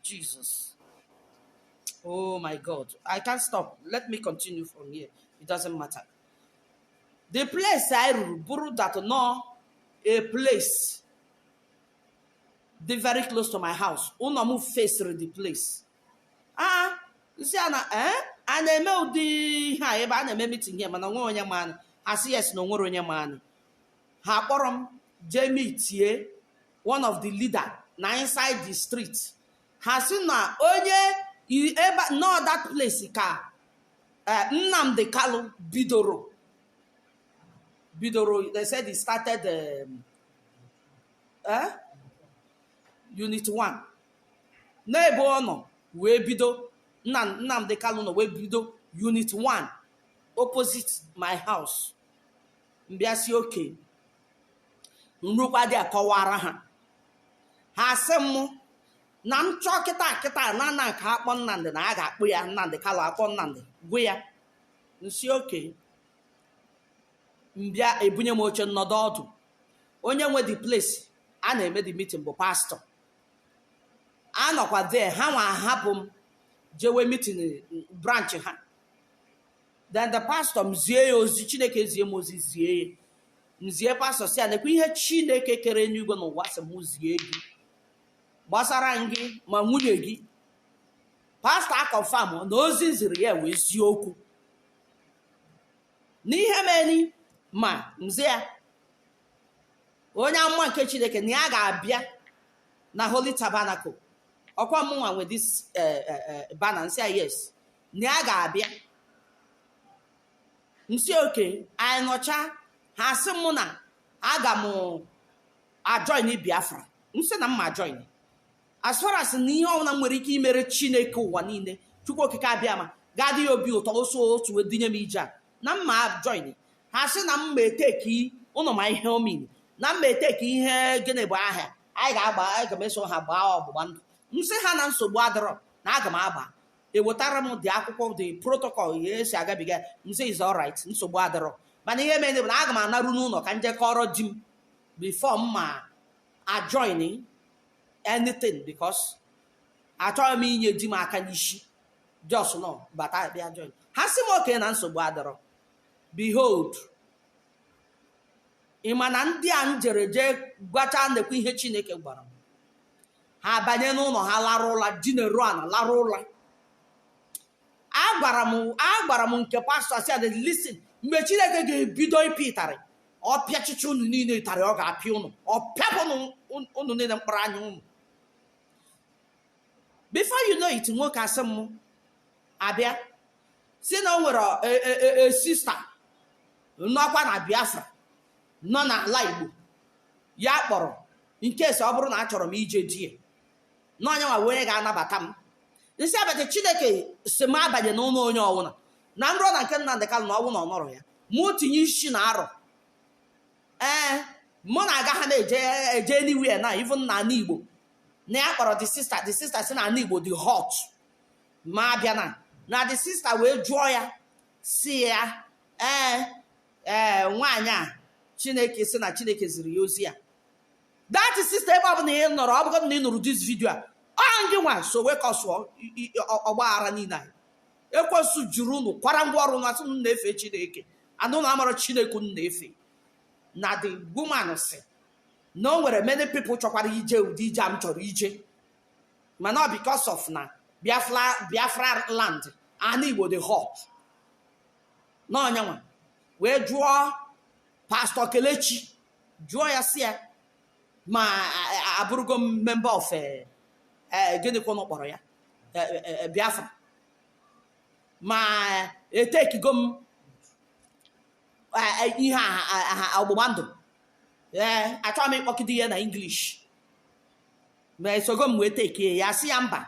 Jesus. Oh my God. I can't stop. Let me continue from here. It doesn't matter. The place I ruru bụrụ that no a place dị very close to my house. Ụlọ m faced the place. Ah, nsị a na eh a na-eme ụdị ihe a ebe a na-eme meeting here, mana onwe onye ma anyị. Ha sị yes, na onwere onye ma anyị. Ha kpọrọ m jee meetie one of the leader na inside the street. Ha sị na onye ebe nọ that place ka Nnamdi Kanu bidoro. They said he started unit 1 n'ebe ọ nọ wee bido. Nnamdi Kanu nọ wee bido unit 1 opposite my house. Mbịa si oke nrukwa dị akọwara ha. Ha sị m na m chọọ kịta kịta na na nke akpọ Nnamdị na a ga-akpụ ya Nnamdị Kanu, akpọ Nnamdị gwe ya. Nsi oke mbịa ebunye m oche nnọdụ ọdụ. Onye nwe the place a na-eme the meeting bụ pastor. Anọkwa there. Ha nwa ahapụ m jewe meeting branch ha. Then the pastor, m zie ya ozi Chineke zie m ozi, zie ya, m zie pastor si ya nekwa ihe Chineke kere n'igwe n'ụwa sị m zie gị gbasara gị ma nwunye gị. Pastor aconfirm na ozi ziri ya wee eziokwu n'ihe meni. Ma nzi ya onye amụma nke Chineke na ya ga-abịa na Holy Tabernacle. Ọkwa mụnwa nwe this banner. Nsị ya yes, na ya ga-abịa. Nsị oke anyị nọcha. Ha sị mụ na aga m ajoin Biafra. Nsị na mma join as far as na ihe ọbụla m nwere ike imere Chineke ụwa niile, Chukwu Okike abịa ma ga-adị ya obi ụtọ oso otu dinye m ije a na mma join. Ha sị na mma eteki ụnụ ma ihe omini na mma eteki ihe gịnị bụ ahịa anyị ga-agba, aga m eso ha gbaa ọgbụgba ndụ. M sị ha na nsogbu adịrọ, na aga m agba. Ewetara m dị akwụkwọ, dị protocol ihe esi agabiga. M sị is alright, nsogbu adịrọ, mana ihe mere bụ na aga m anaru n'ụlọ ka m jekọrọ di m before m ma ajoin anything, because achọghị m inye di m aka n'isi just nọ bata bịa join. Ha sị m oke na nsogbu adịrọ. Behold, ị ma na ndị a m jere jee gwacha nekwa ihe Chineke gwara m, ha banye n'ụlọ ha lara ụla, dineru ana lara ụla. Agwara m nke pastor si adị, listen, mgbe Chineke ga-ebido ịpịa ịtarị, ọ pịachicha unu niile ịtarị, ọ ga-apịa unu, ọ pịapụ unu niile mkpụrụ anya unu. Before you know it, nwoke asị m abịa si na o nwere a sister nọkwa na Biafra, nọ n'ala Igbo, ya kpọrọ nke ese ọ bụrụ na achọrọ m ije die n'onye nwa onye ga-anabata m. Nsị abata Chineke si m abanye n'ụlọ onye ọwụna na nrọ na nke Nnamdị Kanụ na ọnwụ na ọnọrọ ya mụ tinye isi na arọ. Ee, mụ na-aga ha na-eje eje anywhere na even na ala Igbo na ya kpọrọ the sister. The sister si na ala Igbo dị hot ma abịa na the sister wee jụọ ya si ya ee ee, nwaanyị a Chineke si na Chineke ziri ya ozi ya. That sister, ebe ọbụla ị nọrọ, ọ bụgodị na ị nụrụ this video a, ọ gị nwa so wee kọsụọ ọgbaghara niile anyị. Ekwensu juru unu kwara ngwa ọrụ na asị unu na-efe Chineke anụ na amara Chineke unu na-efe. Na the woman si na o nwere many people chọkwara ije ụdị ije a m chọrọ ije, mana ọ because of na Biafra land, ana Igbo dị hot n'ọnyanwa. Wee jụọ Pastor Kelechi, jụọ ya si ya ma abụrụgo m member of gịnị ka ụnụ kpọrọ ya, Biafra, ma etekigo m ihe ọgbụgba ndụ. Ee, achọghị m ịkpọkide ihe na English, ma esogo m wee tekie ya. Sị ya mba,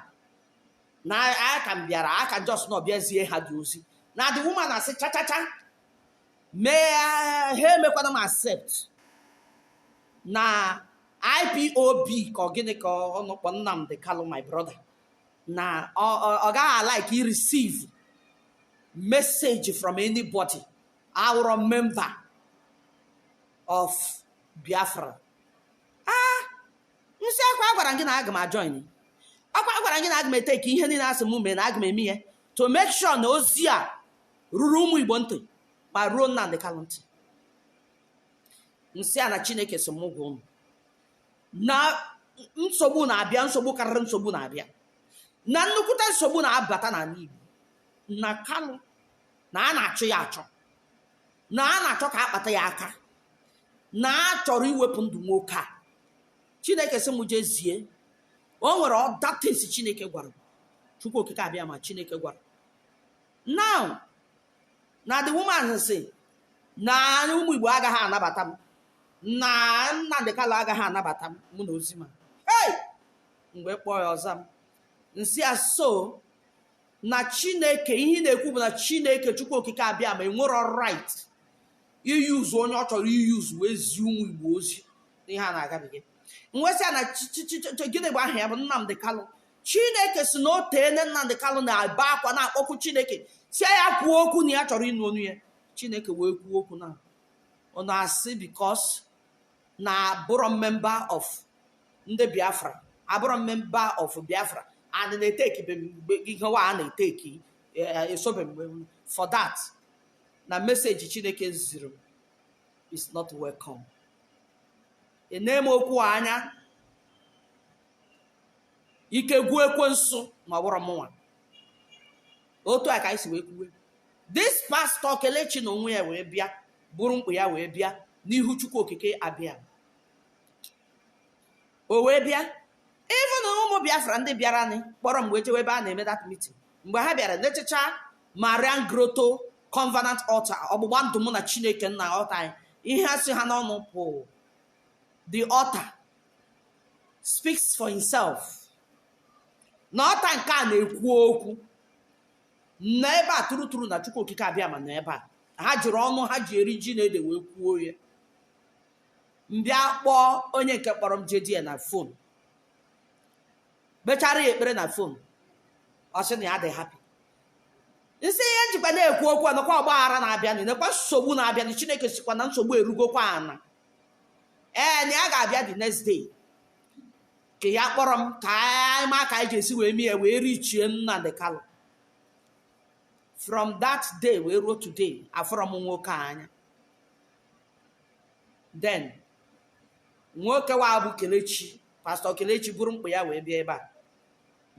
na aka m bịara aka just na ọbịazie ha dị ozi na the woman asị chachacha mee ha emekwana m accept na IPOB ka ọ gịnị ka ọ nọkpọ Nnamdi Kanu my brother, na ọ gaghị like receive message from anybody awụrọ member of Biafra. Ah, nsị akwa agwara m gị na aga m ajoin. Ọkwa Agwara gị na aga m eteki ihe niile asị m mee, na aga m eme ya to make sure na ozi a ruru ụmụ Igbo ntị ma ruo Nnamdi Kanu ntị. Nsị a na Chineke si m gwa unu na nsogbu na-abịa, nsogbu karịrị nsogbu na-abịa, na nnukwute nsogbu na-abata n'ala Igbo, na Kanu na a na-achọ ya achọ, na a na-achọ ka akpata ya aka, na a chọrọ iwepụ ndụ nwoke a. Chineke sị m jezie. O nwere other things Chineke gwara m. Chukwu Okike abịa ma Chineke gwara now na the woman si na ụmụ Igbo agaghị anabata m, na Nnamdi Kanu agaghị anabata m, mụ na ozi ma. Hey, mgbe kpọọ ya ọza m nsị a, so na Chineke, ihe ị na-ekwu bụ na Chineke, Chukwu Okike abịa ma enwero right iyuzu onye ọ chọrọ iyuzu wee zie ụmụ Igbo ozi n'ihe a na-agabiga. Nwesịa na gịnị bụ aha ya bụ Nnamdi Kanu. Chineke si na o teene Nnamdi Kanu na-ebe akwa, na-akpọkwu Chineke, si ya kwuo okwu, na ya chọrọ ịnụ onu ya. Chineke wee kwuo okwu na ọ na-asị because na abụrọ member of ndị Biafra, abụrọ member of Biafra and na-eteki mgbe ihe wa a na-eteki esobe mgbe for that, na message Chineke ziri m is not welcome. Ị na-eme okwu a anya ike gwuo ekwensu ma ọ bụrụ mụnwa. Otu a ka anyị si wee kwuwe. This pastor Kelechi na onwe ya wee bịa bụrụ mkpu ya wee bịa n'ihu Chukwu Okike abịa. O wee bịa, even ụmụ Biafra ndị bịara nị kpọrọ m wee jewe ebe a na-eme that meeting. Mgbe ha bịara nechecha Marian Grotto Covenant Altar, ọgbụgba ndụ mụ na Chineke nna, altar anyị, ihe a sị ha n'ọnụ bụ, "The altar speaks for himself." Na altar nke a na-ekwu okwu na ebe a tụrụ tụrụ na Chukwu Okike abịa ma na ebe a ha jiri ọnụ ha ji eri ji na ede wee kwuo ya. Mbịa kpọọ onye nke kpọrọ m jedie na phone, kpechara ya ekpere na phone. Ọ sị na ya dị happy. Nsị ihe njikwa na-ekwu okwu a, nakwa ọgba aghara na-abịa, nekwa nsogbu na-abịa. Chineke sikwa na nsogbu erugokwa ana. Ee, na ya ga-abịa the next day ka ya kpọrọ m ka anyị ma ka anyị ga-esi wee mee ya wee richie Nnamdi Kanu. From that day wee ruo today, afọrọ m nwoke a anya. Then nwoke wa bụ Kelechi, Pastor Kelechi, buru mkpa ya wee bịa ebe a,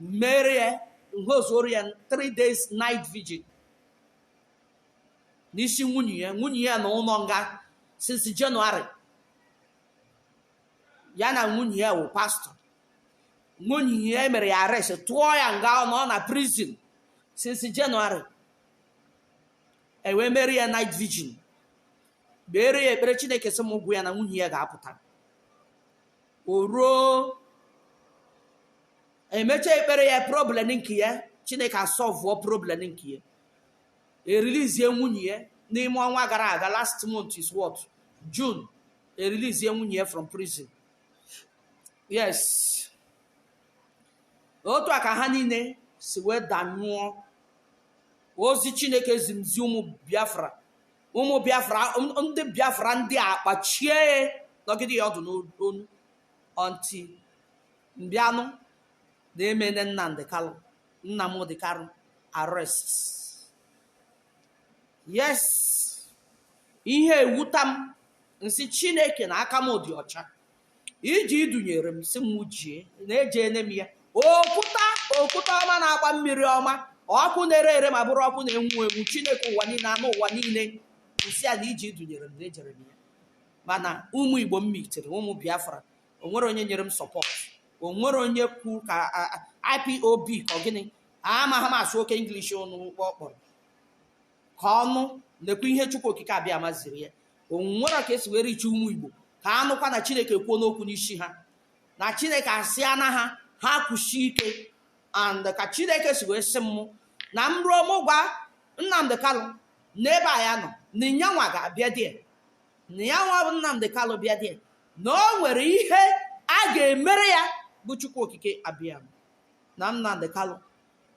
mere ya nhozuoru ya 3 days night vigil n'isi nwunye ya. Nwunye ya na ụlọ nga since January. Ya na nwunye ya wụ pastor. Nwunye ya mere ya arrest, tụọ ya nga, ọ nọ na prison since January. E wee mere ya night vigil, kpere ya ekpere. Chineke sị m gwa ya na nwunye ya ga-apụta. O ruo emecha ekpere ya, problem nke ya, Chineke asolveụọ problem nke ya, ereleasie nwunye ya n'ime ọnwa gara aga. Last month is what? June. Ereleasie nwunye ya from prison. Yes, otu a ka ha niile si wee danyụọ ozi Chineke zimzi ụmụ Biafra. Ụmụ Biafra, ndị Biafra, ndị a kpachie nọgide ya ọdụ n'onu until mbịanụ na-emene Nnamdi Kanu, Nnamdi Kanu arrest. Yes, ihe ewuta m. Nsị Chineke na aka m dị ọcha, iji idunyere m si m jie na-eje ene m ya. Okwuta, okwuta ọma na-agba mmiri ọma, ọkụ na-ere ere ma bụrụ ọkụ na-enwu enwu, Chineke ụwa niile, anụ ụwa niile, nsị a na iji idunyere m na ejere m ya. Mana ụmụ Igbo m mitere, ụmụ Biafra, o nwere onye nyere m support, o nwere onye kwu ka IPOB ka ọ gịnị. Amaghị m asụ oke English ụnụ ọ kpọrọ ka ọnụ nekwa ihe Chukwu Okike abịa maziri ya. O nwere ka esi were iche ụmụ Igbo ka anụkwa na Chineke kwuo n'okwu n'isi ha, na Chineke asịa na ha ha kwụsie ike. And ka Chineke si wee sị m na m ruo mụ gwa Nnamdi Kanu n'ebe a ya nọ, na nyanwa ga-abịa die, na ya nwa bụ Nnamdi Kanu bịa die, na o nwere ihe a ga-emere ya bụ Chukwu Okike abịa na Nnamdi Kanu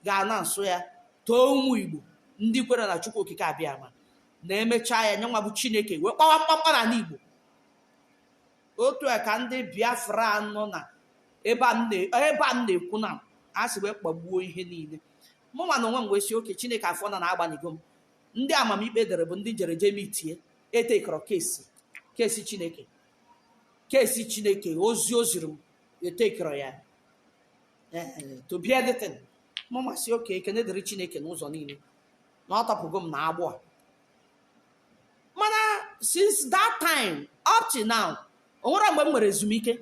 ga-ana nso ya too ụmụ Igbo ndị kwere na Chukwu Okike abịa ma na emechaa ya, nyanwa bụ Chineke wee kpawa mkpamkpa n'ala Igbo. Otu a ka ndị Biafra nọ na ebe a m na-ekwu na A sị wee kpagbuo ihe niile. Mụnwa na onwe m wee si oke Chineke afọ na na-agbanigo m. Ndị amamikpe dere bụ ndị jere jee mitie etekọrọ case Chineke, case Chineke, ozi o ziri m etekọrọ ya to be anything. Mụnwa si oke ekene dịrị Chineke n'ụzọ niile na ọ tọpụgo m na agbụ a. Mana since that time up till now, o nwere mgbe m nwere ezumike,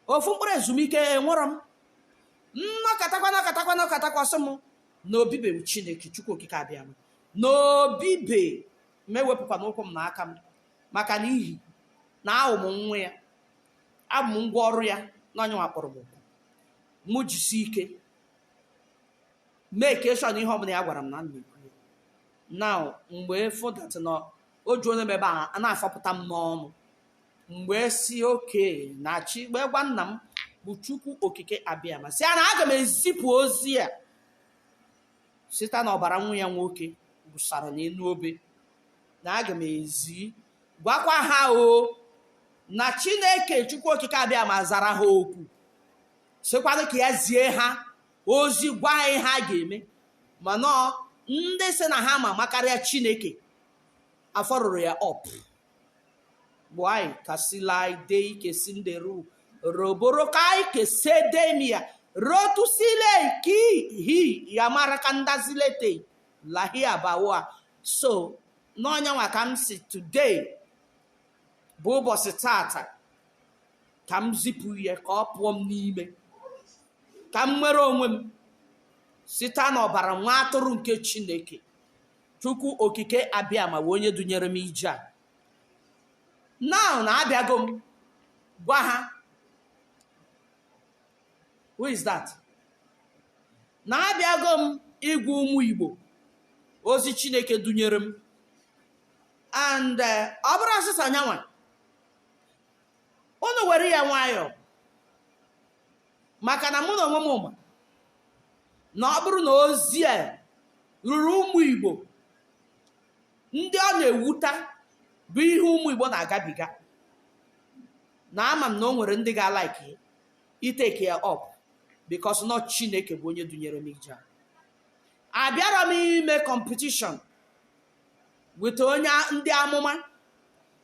ofu mkpụrụ ezumike enwerọ m. Nnọkatakwa, nọkatakwa, nọkatakwa, sị m na obibe Chineke Chukwu Okike abịa m na obibe m ewepụkwa n'ụkwụ m na aka m, maka na ihi na ahụ m nwa ya, abụ m ngwa ọrụ ya, na onye nwa kpọrọ m oku mụ jisi ike mee ka ihe ọbụla ya gwara m na m na-ekwu ya. Now, mgbe fụdat na o juo m ebe a na-afọpụta m n'ọnụ, mgbe si oke na chi mgbe gwa nna m bụ Chukwu Okike Abịama, si ya na aga m ezipụ ozi a site n'ọbara nwa ya nwoke gwụsara n'elu obe, na aga m ezi gwakwa ha o na Chineke Chukwu Okike Abịama zara ha okwu, sịkwanụ ka ya zie ha ozi, gwa ha ihe ha ga-eme. Mana ndị sị na ha ma makarịa Chineke afọrụrụ ya up why kasilai dei kesinderu roborokai kesedemia rotusile ki hi yamara kandazilete lahia bawa. So n'ọnyanwa ka m si today bụ ụbọchị tata ka m zipụ ya ka ọ pụọ m n'ime, ka m nwere onwe m site n'ọbara nwa atụrụ nke Chineke Chukwu Okike Abịama wee onye dunyere m ije a. Now na abịago m gwa ha, who is that? Na abịago m ịgwa ụmụ Igbo ozi Chineke dunyere m. And ọ bụrụ asịsa nyanwa unu were ya nwayọọ, maka na mụ na onwe m ma na ọ bụrụ na ozi a ruru ụmụ Igbo, ndị ọ na-ewuta bụ ihe ụmụ Igbo na-agabiga, na ama m na o nwere ndị ga-alike itake ya up, because not Chineke bụ onye dunyere m ije a. Abịara m ime competition with onye ndị amụma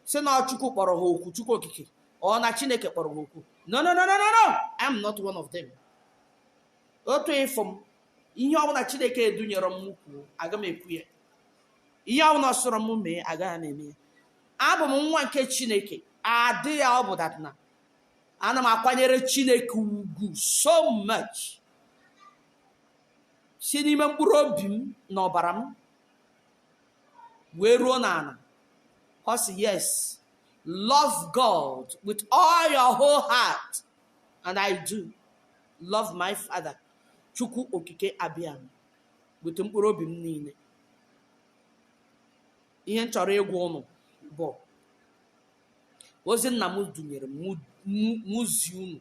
si na Chukwu kpọrọ ha okwu, Chukwu Okike ọ na Chineke kpọrọ ha okwu. No, no, no, no, no, no, I am not one of them. Otu ịfụ m, ihe ọbụla Chineke edunyere m kwuo, aga m ekwu ya. Ihe ọbụla sọrọ m mee, agaghị m eme ya. Abụ m nwa nke Chineke. Adị ya ọ bụ that na ana m akwanyere Chineke ugwu so much, si n'ime mkpụrụ obi m na ọbara m wee ruo n'ala. Ọ sị yes, love God with all your whole heart, and I do love my father Chukwu Okike Abịam with mkpụrụ obi m niile. Ihe m chọrọ ịgwa ụnụ bụ ozi nna m dunyere m mụ zi unu.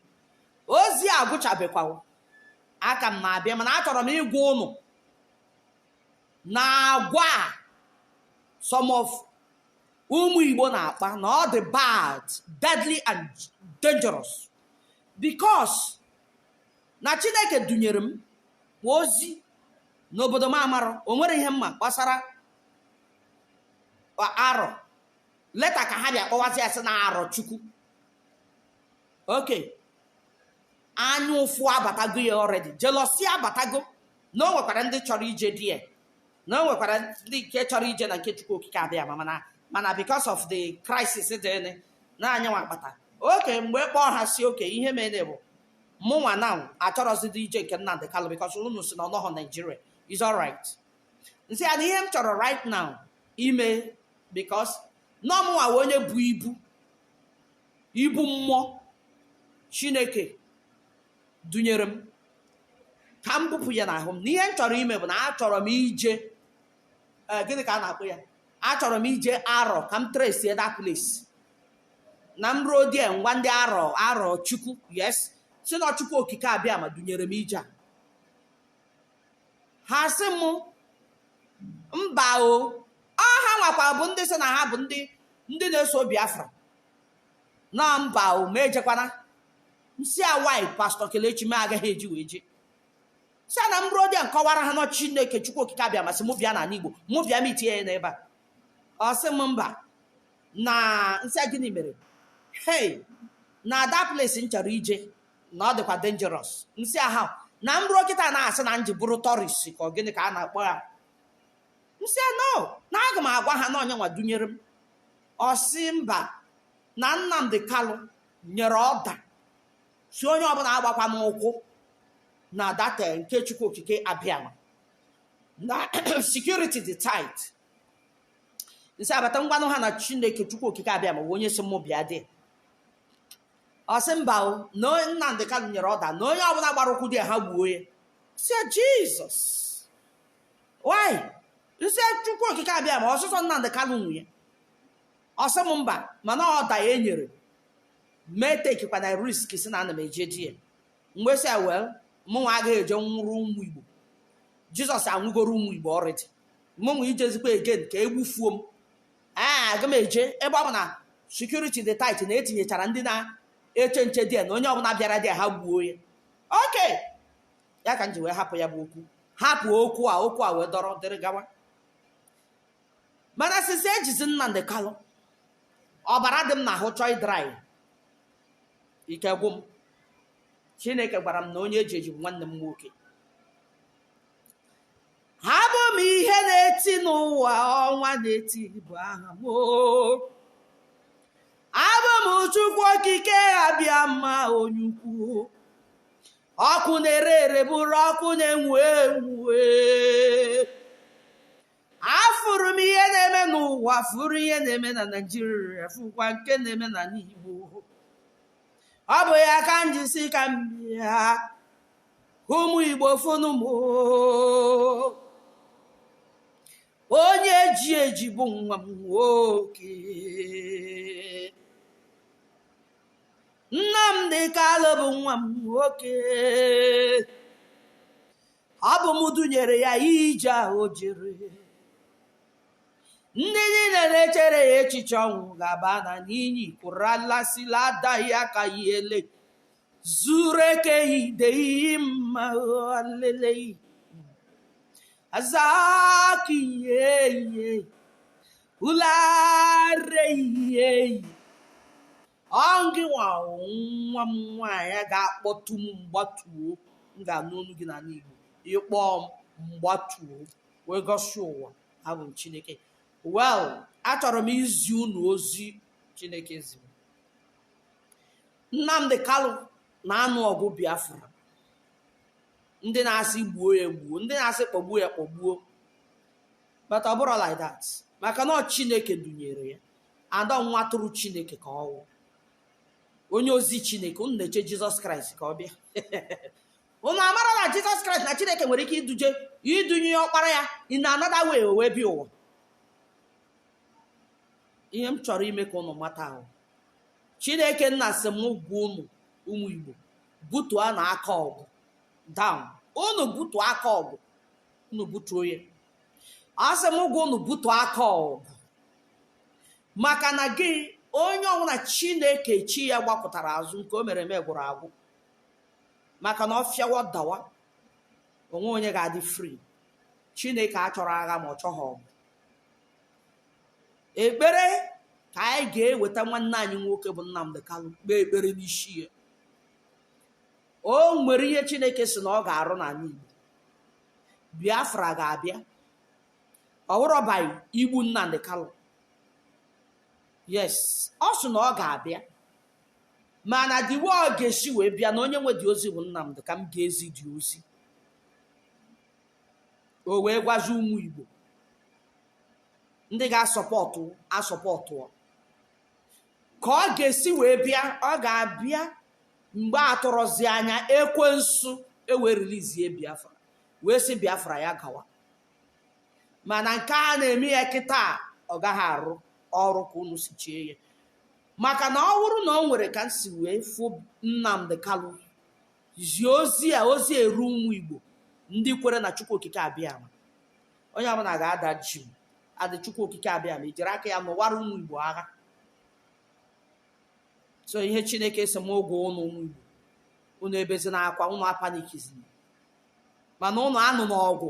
Ozi a agwụchabekwawo, aka m na-abịa, mana achọrọ m ịgwa ụnụ na agwa a some of ụmụ Igbo na-akpa na ọ dị bad, deadly and dangerous, because na Chineke dunyere m ozi n'obodo m amarọ o nwere ihe mma gbasara arọ leta ka ha bịa kpọwazi ya sị na arọ Chukwu oke anya ụfụ abatago ya already, jealousy abatago, na o nwekwara ndị chọrọ ije die, na o nwekwara ndị nke chọrọ ije na nke Chukwu Okike abịa ma mana because of the crisis dị na anyanwa akpata oke mgbe kpọọ ha si oke ihe mere bụ mụnwa now achọrọzidi ije nke Nnamdi Kanu, because unu si na ọnọghọ Nigeria is alright. Nsị ya na ihe m chọrọ right now ime, because na ọmụnwa wee onye bụ ibu mmụọ Chineke dunyere m ka m bupụ ya n'ahụ m, na ihe m chọrọ ime bụ na achọrọ m ije, gịnị ka a na-akpọ ya, achọrọ m ije arọ ka m trace that place, na m ruo die ngwa ndị arọ arọ Chukwu, yes, si na Chukwu Okike abịa ma dunyere m ije a. Ha sị m mba o, ọ ha nwakwa bụ ndị sị na ha bụ ndị na-eso Biafra na mba o, ma ejekwana. Nsi a why, Pastor Kelechi, m agaghị eji wee je. Si na m ruo dị nkọwara ha nọ Chineke Chukwu Okike abịa masị mụ bịa n'ala Igbo, mụ bịa m itinye ya n'ebe a. Ọ sị m mba. Na nsị gịnị mere? Hey, na that place m chọrọ ije na ọ dịkwa dangerous. Nsị ahụ na m ruo kịta na-asị na m ji bụrụ tourist, ka ọ gịnị ka a na-akpọ ya? Nsị no, na aga m agwa ha na onye nwa dunyere m. Ọ sị mba, na Nnamdi Kanu nyere ọda si onye ọbụla agbakwa m ụkwụ na data nke Chukwu Okike abịama, na security dị tight. Nsị abata ngwanụ ha na Chineke Chukwu Okike abịama bụ onye si mụ bịa dị. Ọ sị mba o, na Nnamdi Kanu nyere ọda na onye ọbụla gbara ụkwụ dị ha gbuo ya. Si Jesus, why? Nsị Chukwu Okike abịama ọsụsọ Nnamdi Kanu nwunye. Ọ sị m mba, mana ọda ya enyere mee tekikwana risk, si na ana m eje di ya. Mgbe si well, mụnwa agaghị eje nwụrụ ụmụ Igbo. Jizọs anwụgoro ụmụ Igbo already. Mụnwa ijezikwa again ka egbufuo m? Ee, aga m eje ebe ọ bụ na security dị tight, na etinyechara ndị na-eche nche dị, na onye ọbụla bịara dị ha gbuo ya. Oke ya ka m ji wee hapụ ya bụ okwu, hapụ okwu a, okwu a wee dọrọ dịrị gawa. Mana sisi ejizi Nnamdi Kanu, ọbara dị m n'ahụ chọọ ịdry, ike gwụ m. Chineke gwara m na onye eji eji bụ nwanne m nwoke. Abụ m ihe na-eti n'ụwa, ọnwa na-eti bụ aha m oo. Abụ m Chukwu Okike abịa mma, onye ukwu, ọkụ na-ere ere bụrụ ọkụ na-enwu enwu. Afụrụ m ihe na-eme n'ụwa, fụrụ ihe na-eme na Naịjirịa, fụkwa nke na-eme na Igbo. Ọ bụ ya ka m ji si ka m bịa, ụmụ Igbo, fụnụ m oo. Onye ji eji bụ nwa m nwoke Nnamdi Kanu, bụ nwa m nwoke. Ọ bụ m dunyere ya ije ahụ o jere. Ndị niile na-echere ya echiche ọnwụ ga-aba na n'iyi. Kwụralasịla adaghị aka ele zuru eke ide mma alele azaki ihe ụlare ihe. Ọ gị nwa nwa m nwaanyị ga-akpọtu m mgbatuo, m ga-anụ olu gị n'ala Igbo. Ịkpọọ m mgbatuo wee gosi ụwa abụ m Chineke. Well, achọrọ m izi unu ozi Chineke ziri. Nnamdi Kanu na-anụ ọgụ Biafra. Ndị na-asị gbuo ya gbuo, ndị na-asị kpọgbuo ya kpọgbuo, but ọ bụrụ like that, maka na ọ Chineke dunyere ya ada nwa atụrụ Chineke ka ọ wụ onye ozi Chineke. Unu na-eche Jizọs Kraịst ka ọ bịa, unu amara na Jizọs Kraịst na Chineke nwere ike iduje idunye ọkpara ya in another way o wee bịa ụwa. Ihe m chọrọ ime ka unu mata ahụ, Chineke nna sị m gwa unu, ụmụ Igbo, butuo na aka ọgụ down. Unu butuo aka ọgụ, unu butuo ya. Asị m gwa unu butuo aka ọgụ, maka na gị onye ọbụla Chineke chi ya gbapụtara azụ, nke o mere eme gwụrụ agwụ, maka na ọ fịawa dawa onwe onye ga-adị free. Chineke achọrọ agha, ma ọ chọghị ọgụ. Ekpere ka anyị ga-eweta nwanne anyị nwoke bụ Nnamdi Kanu, kpee ekpere n'isi ya. O nwere ihe Chineke si na ọ ga-arụ n'ala Igbo. Biafra ga-abịa. Ọ wụrọbaghị igbu Nnamdi Kanu. Yes, ọ sị na ọ ga-abịa, mana the way ọ ga-esi wee bịa na onye nwe dị ozi bụ Nnamdi ka m ga-ezi dị ozi. O wee gwazi ụmụ Igbo, ndị ga-asọpọtụ asọpọtụ, ka ọ ga-esi wee bịa. Ọ ga-abịa mgbe atụrụzi anya ekwensu ewee releasie Biafra, wee sị Biafra ya gawa. Mana nke a na-eme ya kịta, ọ gaghị arụ ọrụ ka unu si chie ya, maka na ọ bụrụ na o nwere ka m si wee fụ Nnamdi Kanu zie ozi a, ozi eru ụmụ Igbo ndị kwere na Chukwu Okike abịa ma onye ọbụla ga-ada ji m adị. Chukwu Okike abịa ma ejiri aka ya nụwara ụmụ Igbo agha. So ihe Chineke si m ụgwọ ụnụ, ụmụ Igbo, unu ebezi na akwa, unu apanikizina. Mana ụnụ anụna ọgụ,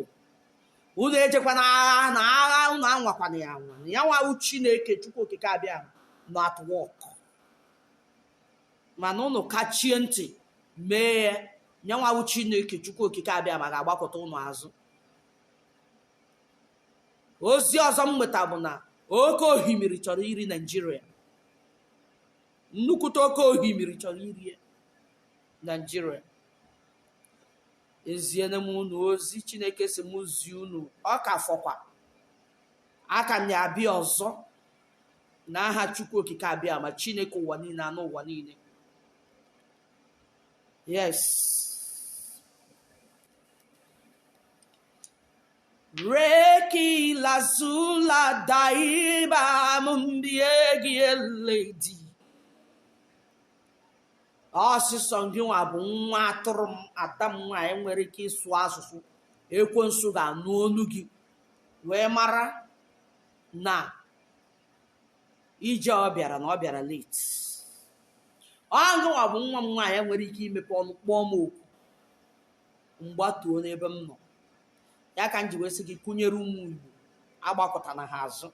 unu ejekwana agha na agha, unu anwakwana ya anwa. Ya nwa wụ Chineke Chukwu Okike Abịama nọ at work. Mana ụnụ kachie ntị mee ya, ya nwa wụ Chineke Chukwu Okike Abịama ga-agbakọta ụnụ azụ. Ozi ọzọ m nweta bụ na oke ohimiri chọrọ iri Naijiria. Nnukwute oke ohimiri chọrọ iri Naijiria. Eziene m unu ozi Chineke sị m zie unu, ọ ka fọkwa aka m ya abịa ọzọ n'aha Chukwu Okike Abịama, Chineke ụwa niile, anụ ụwa niile. Yes. Reki lazula daiba mumbiegi eledi. Ọsịsọ gị nwa bụ nwa atụrụ m, ada m nwaanyị nwere ike ịsụ asụsụ ekwensu ga-anụ onu gị wee mara na ije ọ bịara na ọ bịara late. Ọ gị nwa bụ nwa m nwaanyị nwere ike imepe ọnụ kpọọ m oku mgbatuo n'ebe m nọ. Ya ka m ji wee sị gị kụnyere ụmụ Igbo, agbakọtana ha azụ,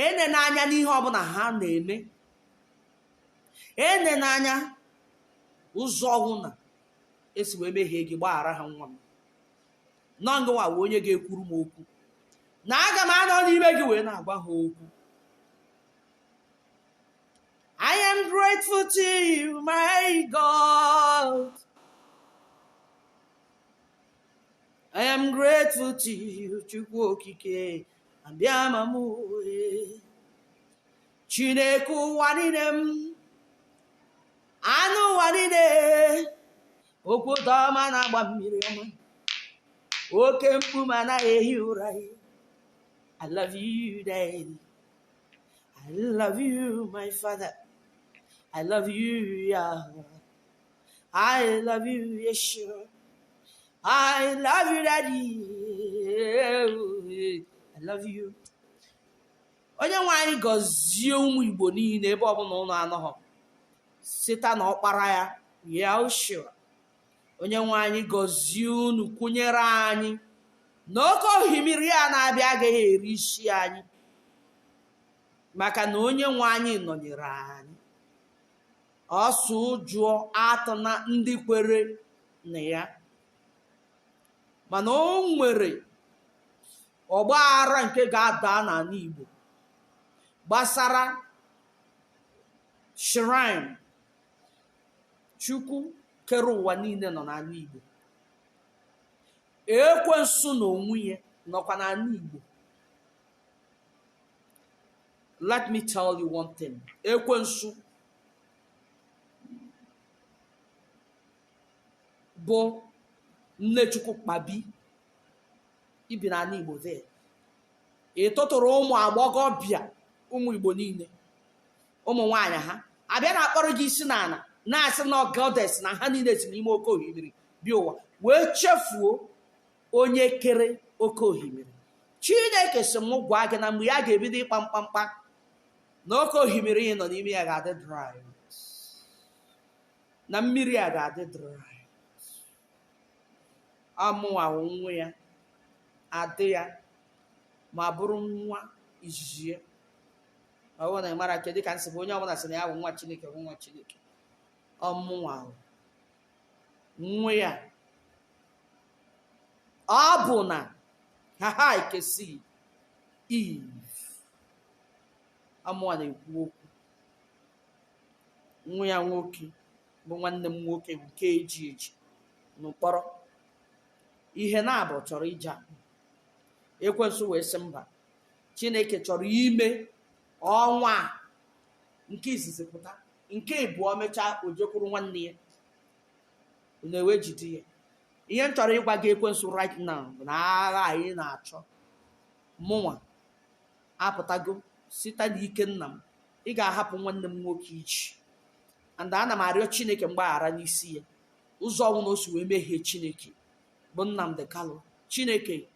ene n'anya n'ihe ọbụla ha na-eme, ene n'anya ụzọ ọbụla esi wee mehie gị, gbaghara ha nwa m. Nọ ngịnwa wụ onye ga-ekwuru m okwu na aga m anọ n'ime gị wee na-agwa ha okwu. I am grateful to you, my God. I am grateful to you, Chukwu Okike Abịama m. Chineke ụwa niile m, anụ ụwa niile, okwu ụtọ ọma na-agba mmiri ọma, oke mkpu ma anaghị ehi ụra. I love you, Daddy. I love you, my father. I love you, Yahweh. I love you, Yeshua. I love you, Daddy. I love you. Onye nwe anyị gọzie ụmụ Igbo niile ebe ọbụla ụnụ anọghọ, site na ọkpara ya Yahushua. Onye nwe anyị gọzie unu, kwụnyere anyị na oke ohimiri ya na-abịa agaghị eri isi anyị, maka na onye nwe anyị nọnyere anyị. Ọsọ ụjụọ atụna ndị kwere na ya. Mana o nwere ọgbaghara nke ga-ada n'ala Igbo gbasara shrine Chukwu kere ụwa niile nọ n'ala Igbo. Ekwensu na onwe ya nọkwa n'ala Igbo. Let me tell you one thing. Ekwensu bụ Nnechukwu Kpabi ibi n'ala Igbo there. Ị tụtụrụ ụmụ agbọghọbịa ụmụ Igbo niile, ụmụ nwaanyị ha abịa na-akpọrọ gị isi n'ala, na-asị na goddess na ha niile si n'ime oke ohimiri bịa ụwa, wee chefuo onye kere oke ohimiri. Chineke sị m gwa gị na mgbe ya ga-ebido ịkpa mkpamkpa na oke ohimiri ị nọ n'ime ya ga-adị dry, na mmiri a ga-adị dry. Amụwa nwa ya adị ya ma bụrụ nwa izizi ya. Ọ bụrụ na ị mara kedu ka nsị bụ onye ọbụla sị na ya bụ nwa Chineke, bụ nwa Chineke. Ọmụnwa nwa ya ọ bụ na ha ha ekesi Eve. Ọmụnwa na-ekwu okwu. Nwa ya nwoke bụ nwanne m nwoke nke eji eji n'ụkpọrọ ihe na-abụ chọrọ ije ekwensu wee sị mba. Chineke chọrọ ime ọnwa a nke izizi pụta, nke ịbụọ mechaa o jekwuru nwanne ya na-ewe jide ya. Ihe m chọrọ ịgwa gị ekwensu right now bụ na agha anyị na-achọ mụnwa apụtago site n'ike nna m. Ị ga-ahapụ nwanne m nwoke ichi, and ana m arịọ Chineke mgbaghara n'isi ya, ụzọ ọnwụ na o si wee mehie Chineke bụ Nnamdi Kanu. Chineke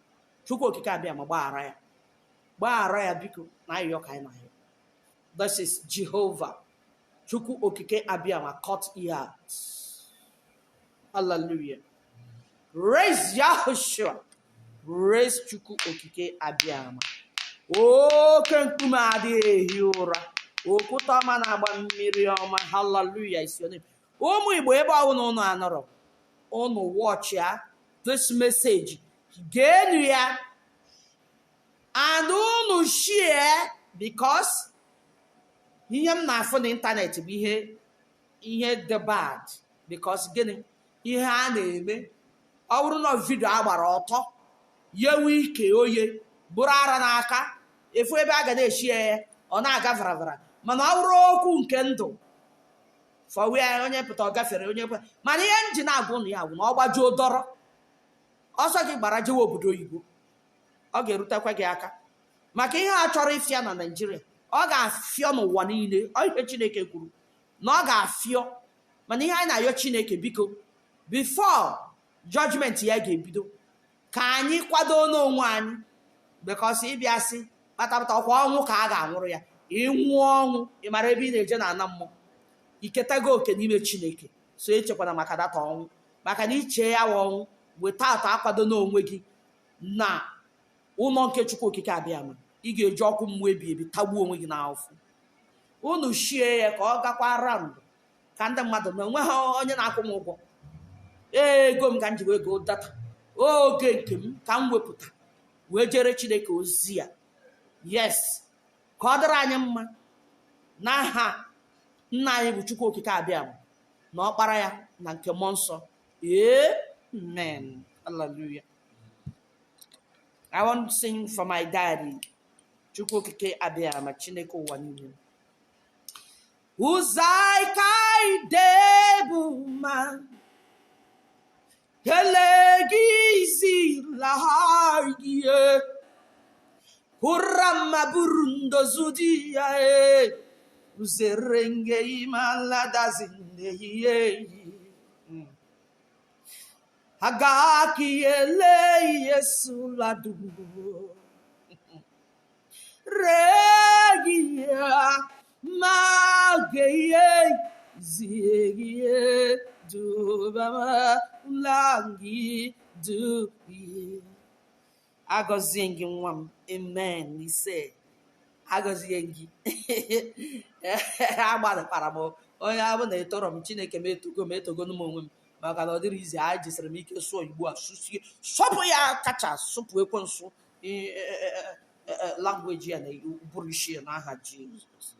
Chukwu Okike Abịama gbaghara ya, gbaghara ya biko, na ayịyọ ka anyị na-ayọ. This is Jehovah Chukwu Okike Abịama cut ears. Hallelujah. Raise Yahushua. Raise Chukwu Okike Abịama. Oke nkume adịghị ehi ụra. Okwute ọma na-agba mmiri ọma. Hallelujah is your name. Ụmụ Igbo, ebe ọbụla ụnụ anọrọ, ụnụ watch ya this message. Geenu ya and unu share, because ihe m na-afụ n'ịntanetị bụ ihe dị bad, because gịnị? Ihe a na-eme, ọ bụrụ na video a gbara ọtọ yewe ike oye bụrụ ara n'aka efu ebe a ga na-eshi ya, ọ na-aga varavara. Mana ọ bụrụ okwu nke ndụ fọwee, onye pụta ọ gafere onye pụta. Mana ihe m ji na-agwa ụnụ ya bụ na ọ gbajuo dọrọ ọsọ gị gbara jewe obodo oyibo, ọ ga-erutekwa gị aka, maka ihe a chọrọ ịfịa na Naijiria, ọ ga-afịọ n'ụwa niile. Ọ ihe Chineke kwuru na ọ ga-afịọ. Mana ihe anyị na-ayọ Chineke, biko, before judgment ya ga-ebido, ka anyị kwado n'onwe anyị, because ịbịa sị kpatakpata ọkwa ọnwụ ka a ga-anwụrụ ya. Ịnwụọ ọnwụ, ị mara ebe ị na-eje na ana mmụọ. Iketago oke n'ime Chineke, so echekwana maka data ọnwụ, maka na iche ya wa ọnwụ without akwado n'onwe gị na ụlọ nke Chukwu Okike Abịama, ị ga-eji ọkụ mmụọ ebi ebi tagbuo onwe gị n'afọ. Unu shie ya ka ọ gakwa round, ka ndị mmadụ na onwe ha. Onye na-akwụ m ụgwọ ego m ka m ji wee go data oge nke m ka m wepụta wee jere Chineke ozi ya. Yes, ka ọ dịrị anyị mma n'aha nna anyị bụ Chukwu Okike Abịama na ọkpara ya na nke mmụọ nsọ. Amen. Hallelujah. I want to sing for my daddy, Chukwu Okike Abịama, Chineke ụwa niile. Uzaikaidebuma elegizilahie kurama burundozudia e uzerenge imaladazindehiye agakiele Yesu ladu regia mageye zigie dubama langi duye. Agọzie gị, nwa m. Amen. Ise, agọzie gị. Agbalịkwara m onye abụ na etoro m Chineke m, etogo m, etogonu m onwe m, maka na ọ dịrị izi. A jisiri m ike sụọ Igbo a, sụsie, sọpụ ya, kacha sụpụ ekwensu language ya na bụrụ isi ya n'aha Jizọs.